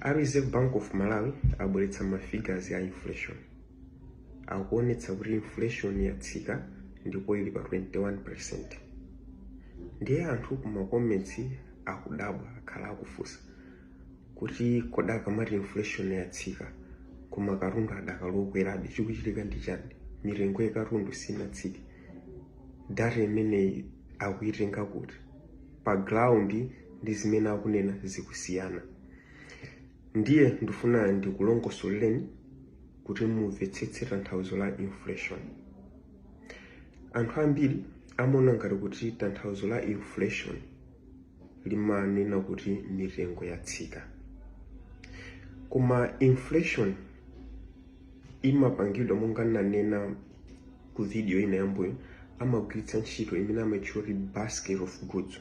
A Reserve Bank of Malawi abweretsa ma figures ya inflation, akuonetsa kuti inflation yatsika ndipo ili pa 21%. Ndiye anthu kuma comments akudabwa, akhala akufunsa kuti kodi akamati inflation yatsika koma katundu adakali okwerabe, chikuchitika ndi chani? Mitengo ya katundu sinatsike, data imeneyi akuitenga kuti? Pa ground ndi zimene akunena zikusiyana. Ndiye ndifuna ndikulongosoleni kuti mumvetsetse tanthauzo la inflation. Anthu ambiri amaona ngati kuti tanthauzo la inflation limanena kuti mitengo yatsika, koma inflation imapangidwa, monga nanena ku video ina yambuyo, amagwiritsa ntchito imene amatchula kuti basket of goods.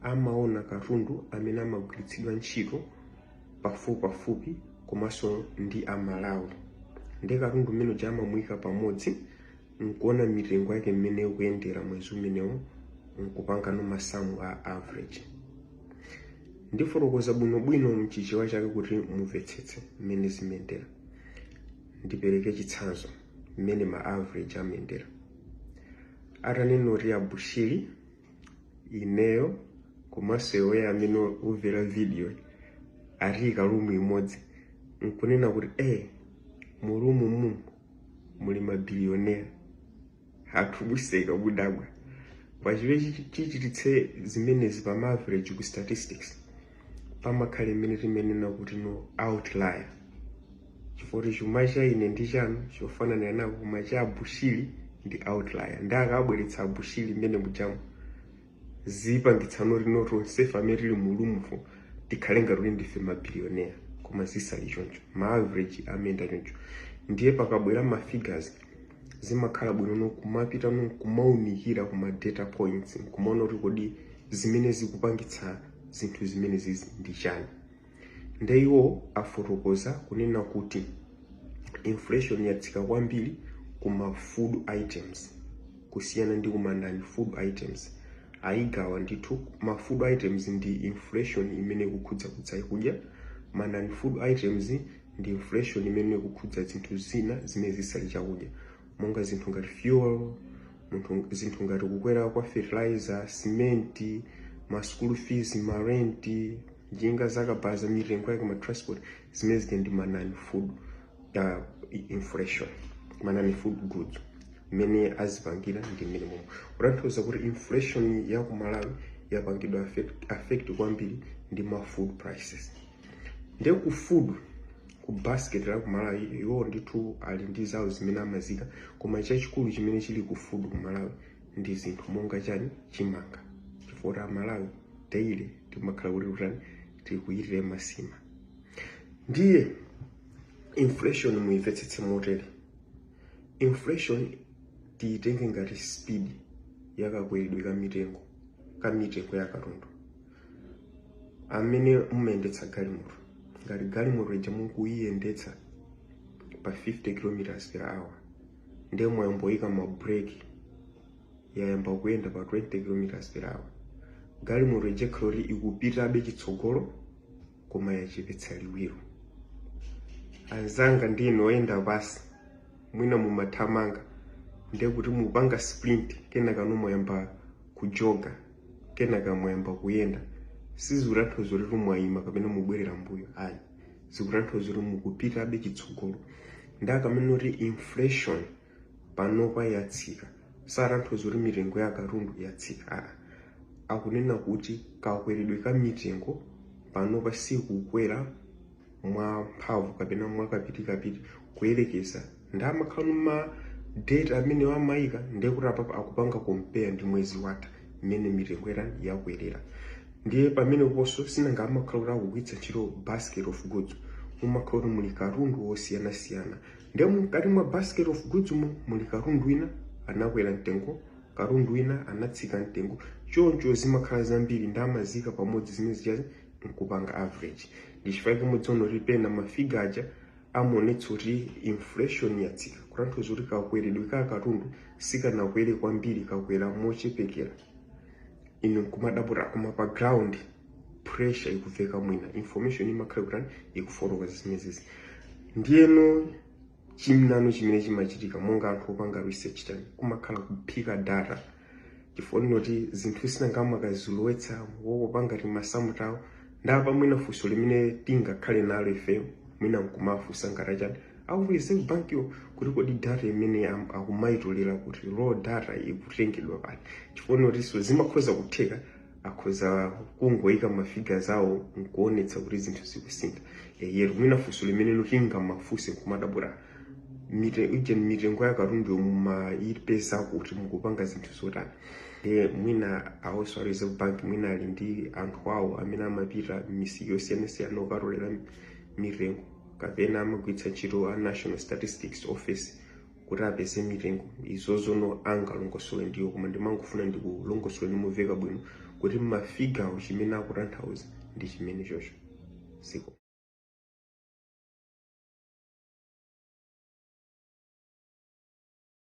Amaona katundu amene amagwiritsidwa ntchito pafupipafupi komanso ndi Amalawi, ndi katundu umene uja amamuyika pamodzi nkuona mitengo yake mmene ikuyendera mwezi umenewo, nkupangano masamu a average. Ndifotokoza bwinobwino mchichewa chake kuti mumvetsetse mmene zimayendera. Ndipereke chitsanzo mmene ma average amayendera. Atanena kuti Abushiri, ineyo komanso iweyo amene umvera video atiyika room imodzi, nkunena kuti mu room mu muli ma billionaire, anthu museka, mudabwa. Pachimene chichititse zimenezi, pa average ku statistics pamakhala imene timenena kuti no outlier, chifukwa chuma cha ine ndi chanu chofanana nako, koma cha Abushiri ndi outlier. Ndi akabweretsa Abushiri mmene mujamu, zipangitsano lino tonsefe amene tili mu room fo tikhale ngati kuti ndife ma billionaire, koma zisali choncho. Ma average amayenda choncho. Ndiye pakabwera ma figures, zimakhala bwino kumapita no kumaunikira kuma data points, kumaona kuti kodi zimene zikupangitsa zinthu zimene zizi ndi chani. Nde iwo afotokoza kunena kuti inflation yatsika kwambiri kuma food items kusiyana ndi kuma non food items. Ayigawa ndithu. Ma food items ndi inflation imene ikukhudza kudya, ma non food items ndi inflation imene ikukhudza zinthu zina zimene zisali chakudya, monga zinthu ngati fuel, zinthu ngati kukwera kwa fertilizer, cement, ma school fees, ma rent, njinga zakabaza, mitengo yake, ma transport. Zimene zija ndi ma non food inflation, ma non food goods. Mmene azipangira ndi mmene momwe kutanthauza kuti inflation ya ku Malawi yapangidwa affect kwambiri ndi ma food prices. Ndiye ku food, ku basket la ku Malawi, iwo ndithu ali ndi zawo zimene amazika, koma chachikulu chimene chili ku food ku Malawi ndi zinthu monga chani? Chimanga, chifukwa Amalawi daily timakhala kuti kutani? Tikuyitire masima. Ndiye inflation muyimvetsetse motere: inflation tiyitenge ngati speed yakakweredwe ka mitengo ya katundu. Amene mumayendetsa galimoto, ngati galimoto ija mukuyiyendetsa pa 50 km per hour, ndiye mwayamboyika ma brake, yayamba kuyenda pa 20 km per hour, galimoto ija ikhala kuti ikupitabe chitsogolo koma yachepetsa liwiro. Anzanga ndinu oyenda pasi, mwina mumathamanga, ndiye kuti mupanga sprint, kenaka mwayamba kujoga, kenaka mwayamba kuyenda, sizikutanthauza kuti mwayima kapena mubwerera mbuyo, ayi. Zikutanthauza kuti mukupitabe chitsogolo. Ndi akamene kuti inflation panopa yatsika, satanthauza kuti mitengo ya katundu yatsika, aa. Akunena kuti kakweredwe ka mitengo panopa sikukwera mwa mphamvu kapena mwakapitikapiti kuyerekeza ndi amakhala ma data amene amayika. Ndiye kuti apapa akupanga compare ndi mwezi watha mmene mitengo irani yakwerera. Ndiye pamene ponso sinanga amakhala kuti akugwiritsa ntchito basket of goods, mumakhala kuti muli katundu wosiyanasiyana. Ndiye mkati mwa basket of goods mu muli katundu wina anakwera mtengo, katundu wina anatsika mtengo, choncho zimakhala zambiri ndi amazika pamodzi zimene zichazi nkupanga average. Ndi chifukwa chake mudziona kuti pena ma figure aja amaonetsa kuti inflation yatsika, kutanthauza kuti kakweredwe ka katundu sikanakwere kwambiri, kakwera mochepekera. Inu nkumadabwa, koma pa ground Pressure ikuveka mwina information imakhala kutani, ikufotokoza zimenezi. Ndiyeno chimnano chimene chimachitika, monga anthu opanga research chani, kumakhala kuphika data, chifukwa noti zinthu sinangamakazilowetsa wokupanga ti masamu tawo. Ndapa mwina funso limene tingakhale nalo ife, mwina nkumafunsa ngati chani aku Reserve Bank yo, kuti kodi data imene akumayitolera kuti, raw data ikutengedwa pati? Chifukwa notinso zimakhoza kutheka akhoza kungoyika ma figures awo nkuonetsa kuti zinthu zikusintha. Yero mwina funso limene tingamafunse nkumadabura ije mitengo ya katundu mumayipeza kuti, mukupanga zinthu zotani? Mwina awonso a Reserve Bank mwina ali ndi anthu awo amene amapita m'misika yosiyanasiyana okatolera mitengo, kapena amagwiritsa ntchito a National Statistics Office kuti apeze mitengo. Izozono angalongosole ndiwo, koma ndimangofuna ndikulongosole nimumveka bwino kuti ma figure wo chimene akutanthauza ndi chimene chocho siko.